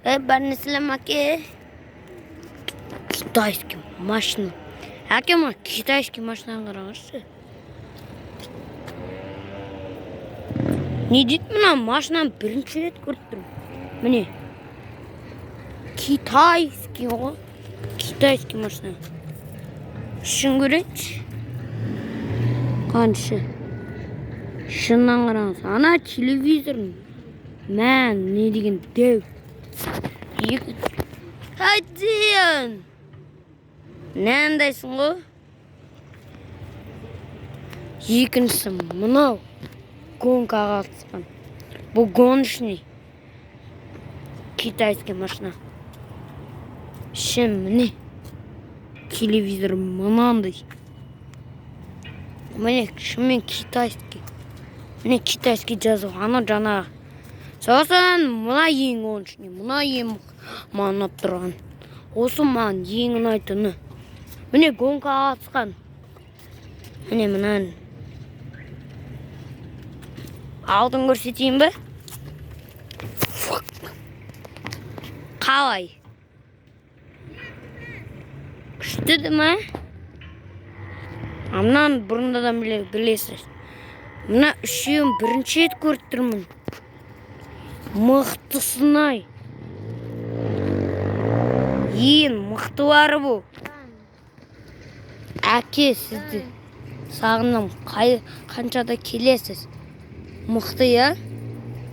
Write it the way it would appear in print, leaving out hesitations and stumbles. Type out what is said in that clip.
Ей, бәріне сәлем, әке. Китайский машина. Әке, мына китайский машинаны қараңызшы. Не дейді, мына машинаны бірінші рет көріп тұрмын. Міне. Китайский ғой. Китайский машина. Ішін көрейінші. Қаншы. Шыннан қараңыз. Ана телевизор. Мә, не деген дәу. Екі. Один. Мынандайсың ғой. Екіншісі мынау. Гонкаға қатысқан. Бұл гоночный. Китайский машина. Іші міне. Телевизор мынандай. Міне, шынымен китайский. Міне, китайский жазу. Анау жаңағы. Сосын мына ең гоночный. Мына ең маған ұнап тұрған. Осы маған ең ұнайтыны. Міне, гонкаға қатысқан. Міне, мынаны. Алдын көрсетейін бе? Қалай? Күшті ме? А мынаны бұрында да білесіз. Мына үшеуін бірінші рет көріп тұрмын. Мықтысын-ай. Ең мықтылары бұл. Әке, сізді сағындым. Қай, қаншада келесіз? Мықты, иә?